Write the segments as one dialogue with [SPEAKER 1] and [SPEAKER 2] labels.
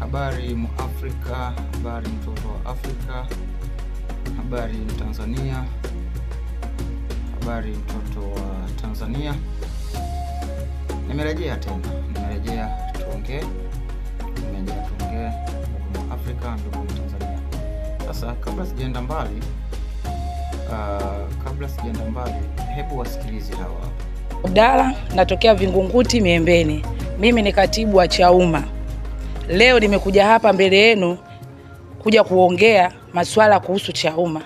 [SPEAKER 1] Habari Muafrika, habari mtoto wa Afrika, habari Mtanzania, habari mtoto wa Tanzania. Nimerejea tena, nimerejea tuongee, nimerejea tuongee, ndugu Muafrika, ndugu Mtanzania. Sasa kabla sijaenda mbali, hebu wasikilize hawa hapa.
[SPEAKER 2] Abdalla, natokea Vingunguti Miembeni. Mimi ni katibu wa Chauma. Leo nimekuja hapa mbele yenu kuja kuongea masuala kuhusu Chauma.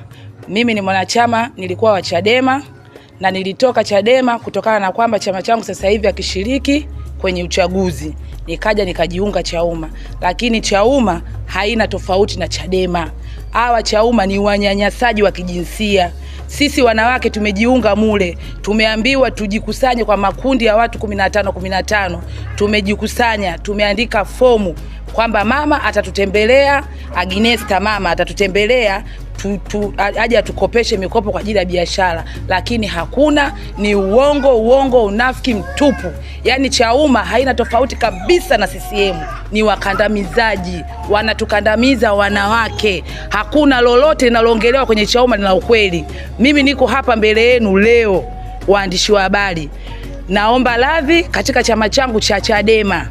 [SPEAKER 2] Mimi ni mwanachama, nilikuwa wa Chadema na nilitoka Chadema kutokana na kwamba chama changu sasa hivi hakishiriki kwenye uchaguzi. Nikaja nikajiunga Chauma. Lakini Chauma haina tofauti na Chadema. Hawa Chauma ni wanyanyasaji wa kijinsia. Sisi wanawake tumejiunga mule, tumeambiwa tujikusanye kwa makundi ya watu 15 15. Tumejikusanya, tumeandika fomu kwamba mama atatutembelea, Agnesta mama atatutembelea aje atukopeshe mikopo kwa ajili ya biashara, lakini hakuna. Ni uongo, uongo, unafiki mtupu. Yaani Chauma haina tofauti kabisa na CCM. Ni wakandamizaji, wanatukandamiza wanawake. Hakuna lolote linaloongelewa kwenye Chauma lina ukweli. Mimi niko hapa mbele yenu leo, waandishi wa habari, naomba radhi katika chama changu cha Chadema,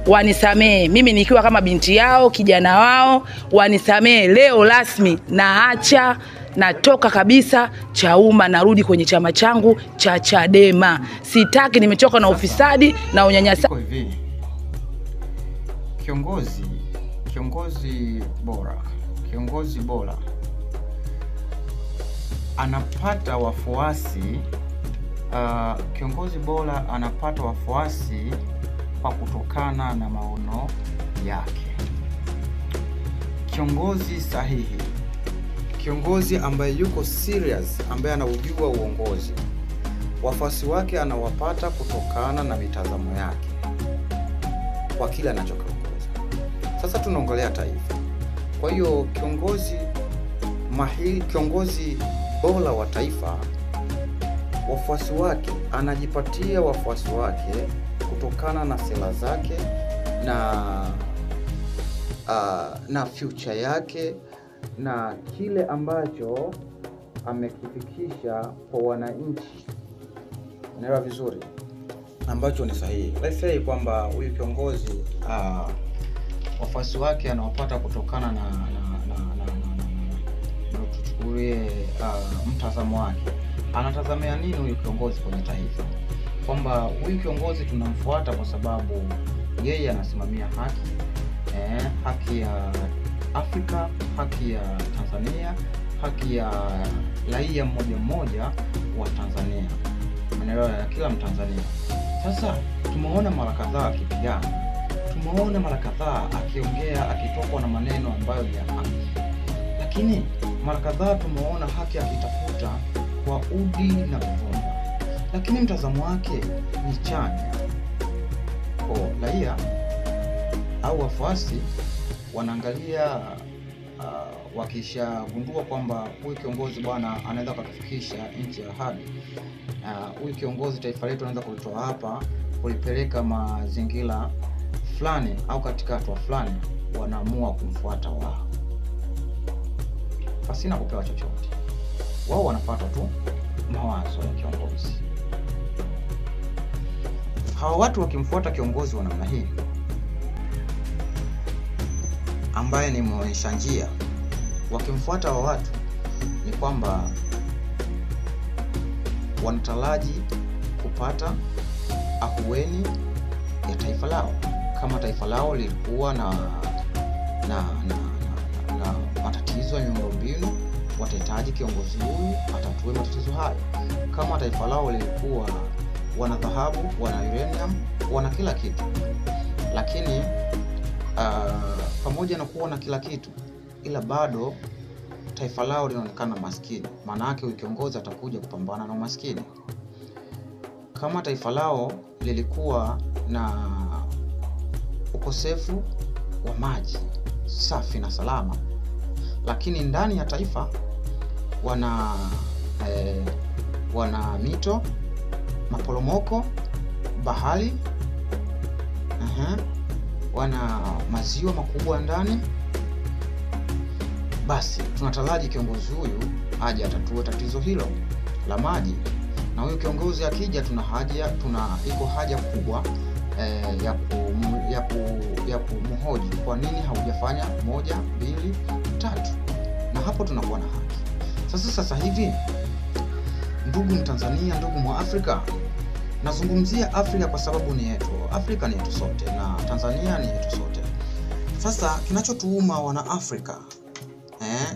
[SPEAKER 2] wanisamee. Mimi nikiwa kama binti yao, kijana wao, wanisamee. Leo rasmi naacha, natoka kabisa Chauma, narudi kwenye chama changu cha Chadema. Sitaki, nimechoka na ufisadi na unyanyasaji.
[SPEAKER 1] Iko hivi, kiongozi bora anapata wafuasi. Kiongozi bora anapata wafuasi kwa kutokana na maono yake. Kiongozi sahihi, kiongozi ambaye yuko serious, ambaye anaujua uongozi, wafuasi wake anawapata kutokana na mitazamo yake kwa kile anachokiongoza. Sasa tunaongelea taifa. Kwa hiyo kiongozi mahiri, kiongozi bora wa taifa, wafuasi wake anajipatia wafuasi wake kutokana na sera zake na future yake na kile ambacho amekifikisha kwa wananchi. Unaelewa vizuri, ambacho ni sahihi. Let's say kwamba huyu kiongozi wafuasi wake anawapata kutokana na tuchukulie mtazamo wake. Anatazamia nini huyu kiongozi kwenye taifa? Kwamba huyu kiongozi tunamfuata kwa sababu yeye anasimamia haki, haki ya Afrika, haki ya Tanzania, haki ya raia mmoja mmoja wa Tanzania, maendeleo ya kila Mtanzania. Sasa tumeona mara kadhaa akipigana, tumeona mara kadhaa akiongea, akitokwa na maneno ambayo ni ya haki, lakini mara kadhaa tumeona haki akitafuta kwa udi na uvumba, lakini mtazamo wake ni chanya. Kwa raia au wafuasi wanaangalia, wakishagundua kwamba huyu kiongozi bwana anaweza kutufikisha nchi ya ahadi, huyu kiongozi taifa letu anaweza kulitoa hapa kulipeleka mazingira fulani au katika hatua fulani, wanaamua kumfuata wao pasina kupewa chochote. Wao wanafuata tu mawazo ya kiongozi. Hawa watu wakimfuata kiongozi wa namna hii ambaye ni muonyesha njia, wakimfuata hawa watu ni kwamba wanataraji kupata ahueni ya taifa lao. Kama taifa lao lilikuwa na matatizo ya miundombinu, watahitaji kiongozi huyu atatue matatizo hayo. Kama taifa lao lilikuwa wana dhahabu, wana uranium, wana kila kitu, lakini pamoja na kuwa na kila kitu, ila bado taifa lao linaonekana maskini, maana yake huyu kiongozi atakuja kupambana na umaskini. Kama taifa lao lilikuwa na ukosefu wa maji safi na salama, lakini ndani ya taifa wana mito, maporomoko, bahari, wana maziwa makubwa ndani. Basi tunataraji kiongozi huyu aje atatue tatizo hilo la maji, na huyu kiongozi akija, iko haja kubwa ya kumhoji kwa nini haujafanya 1, 2, 3, na hapo tunakuwa na haki. Sasa hivi, ndugu Mtanzania, ndugu mwa Afrika, nazungumzia Afrika kwa sababu ni yetu. Afrika ni yetu sote na Tanzania ni yetu sote. Sasa kinachotuuma wana Afrika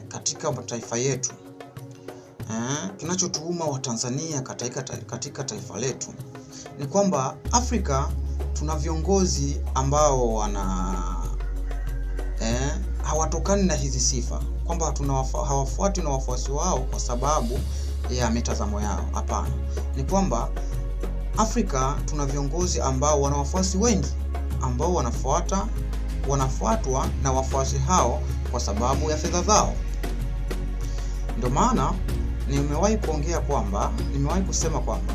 [SPEAKER 1] katika mataifa yetu, kinachotuuma wa Tanzania katika taifa letu ni kwamba Afrika tuna viongozi ambao wana hawatokani na hizi sifa, kwamba hawafuati na wafuasi wao kwa sababu ya mitazamo yao. Hapana, ni kwamba Afrika tuna viongozi ambao wana wafuasi wengi ambao wanafuatwa na wafuasi hao kwa sababu ya fedha zao. Ndio maana nimewahi kuongea kwamba, nimewahi kusema kwamba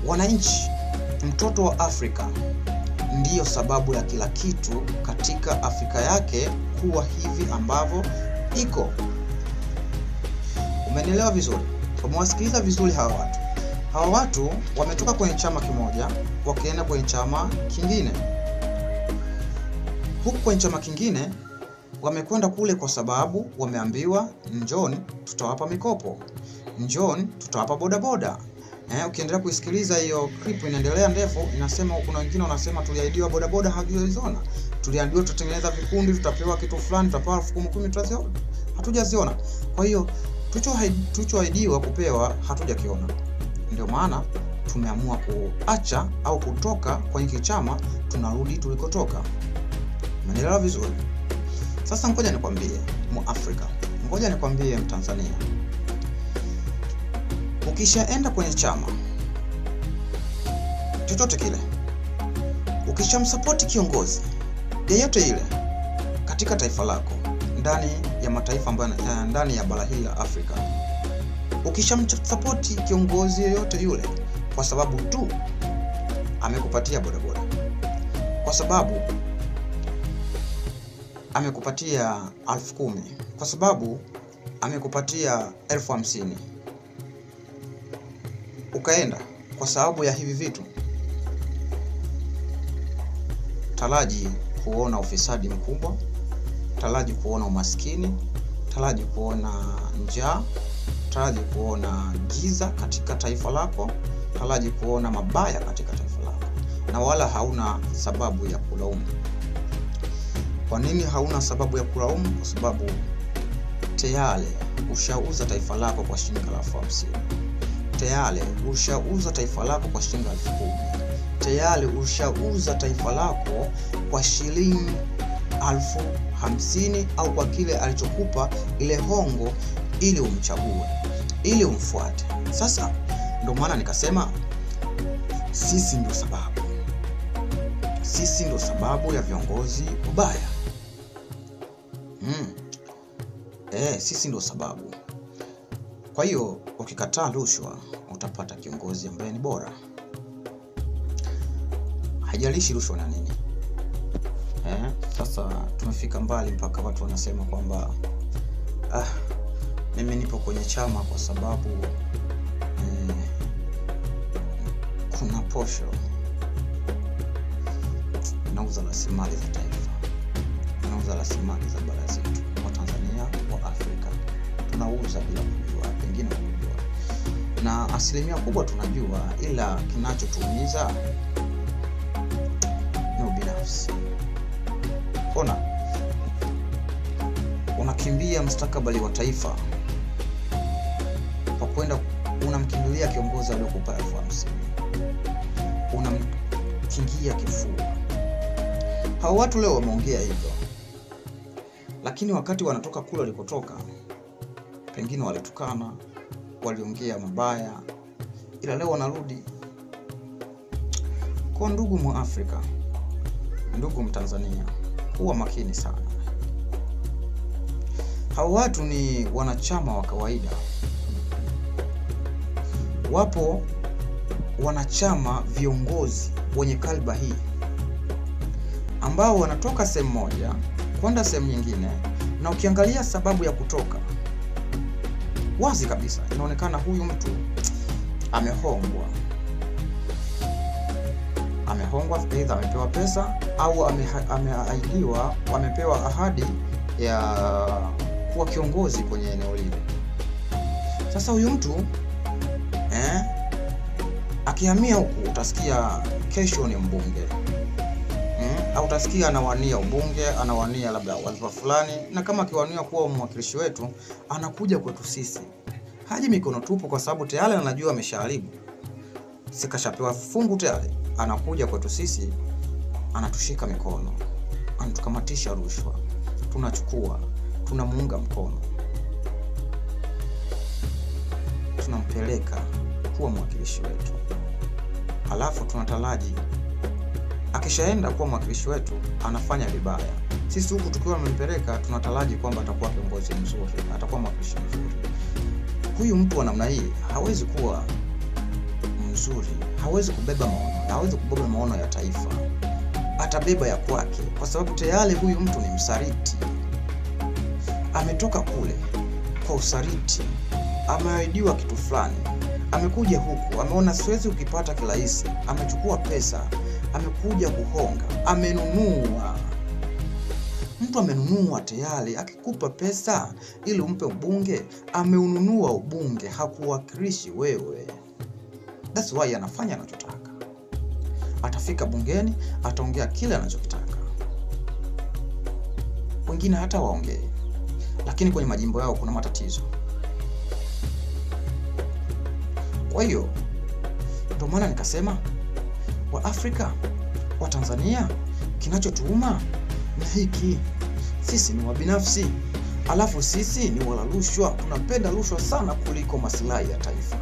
[SPEAKER 1] wananchi, mtoto wa Afrika ndiyo sababu ya kila kitu katika Afrika yake kuwa hivi ambavyo iko. Umenielewa vizuri? Umewasikiliza vizuri hawa watu. Hawa watu wametoka kwenye chama kimoja wakaenda kwenye chama kingine. Huku kwenye chama kingine wamekwenda kule kwa sababu wameambiwa njoni tutawapa mikopo, njoni tutawapa bodaboda. Ukiendelea kuisikiliza hiyo clip inaendelea ndefu, inasema kuna wengine wanasema tuliahidiwa bodaboda hatujaziona, tuliambiwa tutatengeneza vikundi, tutapewa kitu fulani, tutapewa 10,000, hatujaziona. Kwa hiyo tulichoahidiwa kupewa hatujakiona. Ndio maana tumeamua kuacha au kutoka kwenye chama, tunarudi tulikotoka. Umeelewa vizuri? Sasa ngoja nikwambie Muafrika, ngoja nikwambie Mtanzania, ukishaenda kwenye chama chochote kile, ukishamsupport kiongozi yeyote ile katika taifa lako, ndani ya mataifa ambayo ndani ya bara hili la Afrika, ukishamsupport kiongozi yeyote yule kwa sababu tu amekupatia bodaboda, kwa sababu amekupatia 10,000, kwa sababu amekupatia 50,000, ukaenda kwa sababu ya hivi vitu, taraji kuona ufisadi mkubwa, taraji kuona umaskini, taraji kuona njaa, taraji kuona giza katika taifa lako, taraji kuona mabaya katika taifa lako, na wala hauna sababu ya kulaumu. Kwa nini hauna sababu ya kulaumu? Kwa sababu tayari ushauza taifa lako kwa shilingi 50,000. Tayari ushauza taifa lako kwa shilingi 10,000. Tayari ushauza taifa lako kwa shilingi 50,000 au kwa kile alichokupa ile hongo ili umchague, ili umfuate. Sasa ndio maana nikasema sisi ndio sababu. Sisi ndio sababu ya viongozi wabaya. Sisi ndio sababu. Kwa hiyo ukikataa rushwa utapata kiongozi ambaye ni bora. Haijalishi rushwa na nini. Sasa tumefika mbali mpaka watu wanasema kwamba mimi nipo kwenye chama kwa sababu kuna posho. Nauza rasilimali za taifa, nauza rasilimali za bara zetu, wa Tanzania, wa Afrika. Tunauza bila kujua, pengine kujua, na asilimia kubwa tunajua, ila kinachotuumiza ni ubinafsi. Ona, unakimbia mustakabali wa taifa kwa kwenda unamkimbilia kiongozi aliyokupa 50,000, unamkingia kifua. Hao watu leo wameongea hivyo, lakini wakati wanatoka kule walikotoka, pengine walitukana, waliongea mabaya, ila leo wanarudi. Kwa ndugu mwa Afrika, ndugu Mtanzania, kuwa makini sana. Hao watu ni wanachama wa kawaida. Wapo wanachama viongozi wenye kalba hii ambao wanatoka sehemu moja kwenda sehemu nyingine, na ukiangalia sababu ya kutoka wazi kabisa inaonekana huyu mtu amehongwa. Amehongwa, aidha amepewa pesa au ameahidiwa, amepewa ahadi ya kuwa kiongozi kwenye eneo lile. Sasa huyu mtu akihamia huku utasikia kesho ni mbunge. Au utasikia anawania ubunge, anawania labda wadhifa fulani, na kama akiwania kuwa mwakilishi wetu anakuja kwetu sisi. Haji mikono tupu kwa sababu tayari anajua ameshaharibu. Sikashapewa fungu tayari. Anakuja kwetu sisi, anatushika mikono, anatukamatisha rushwa, tunachukua, tunamuunga mkono, tunampeleka kuwa mwakilishi wetu. Alafu tunataraji akishaenda kuwa mwakilishi wetu anafanya vibaya. Sisi huku tukiwa tumempeleka tunataraji kwamba atakuwa kiongozi mzuri, atakuwa mwakilishi mzuri. Huyu mtu wa namna hii hawezi kuwa mzuri, hawezi kubeba maono, hawezi kubeba maono ya taifa. Atabeba ya kwake kwa sababu tayari huyu mtu ni msaliti. Ametoka kule kwa usaliti, ameahidiwa kitu fulani, amekuja huku, ameona siwezi kukipata kirahisi, amechukua pesa, amekuja kuhonga, amenunua. Mtu amenunua tayari, akikupa pesa ili umpe ubunge, ameununua ubunge, hakuwakilishi wewe. That's why anafanya anachotaka. Atafika bungeni, ataongea kile anachotaka. Wengine hata waongee, lakini kwenye majimbo yao kuna matatizo. Kwa hiyo ndio maana nikasema wa Afrika, wa Tanzania, kinachotuuma ni hiki. Sisi ni wabinafsi, alafu sisi ni wala rushwa, tunapenda rushwa sana kuliko maslahi ya taifa.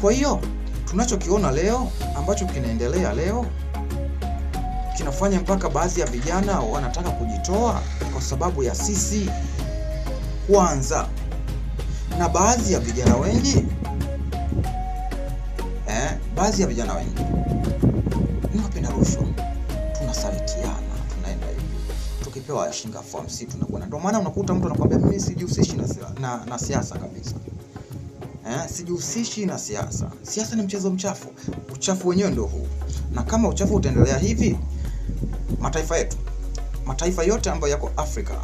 [SPEAKER 1] Kwa hiyo tunachokiona leo ambacho kinaendelea leo kinafanya mpaka baadhi ya vijana wanataka kujitoa kwa sababu ya sisi kwanza. Na baadhi ya vijana wengi ni wapenda rushwa. Tunasalitiana, tunaenda hivi. Tukipewa shilingi 50,000 tunakuwa. Ndio maana unakuta mtu anakuambia mimi sijihusishi na siasa kabisa. Sijihusishi na siasa. Siasa ni mchezo mchafu. Uchafu wenyewe ndio huu. Na kama uchafu utaendelea hivi, mataifa yetu, mataifa yote ambayo yako Afrika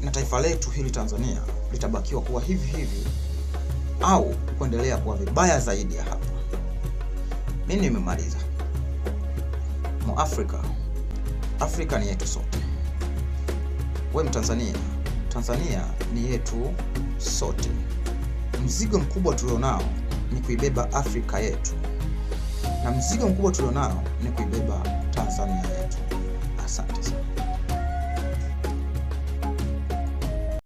[SPEAKER 1] na taifa letu hili Tanzania litabakiwa kuwa hivi hivi au kuendelea kuwa vibaya zaidi ya hapa. Mimi nimemaliza. Muafrika, Afrika ni yetu sote. Wewe Mtanzania, Tanzania ni yetu sote. Mzigo mkubwa tulionao ni kuibeba Afrika yetu, na mzigo mkubwa tulionao ni kuibeba Tanzania yetu. Asante.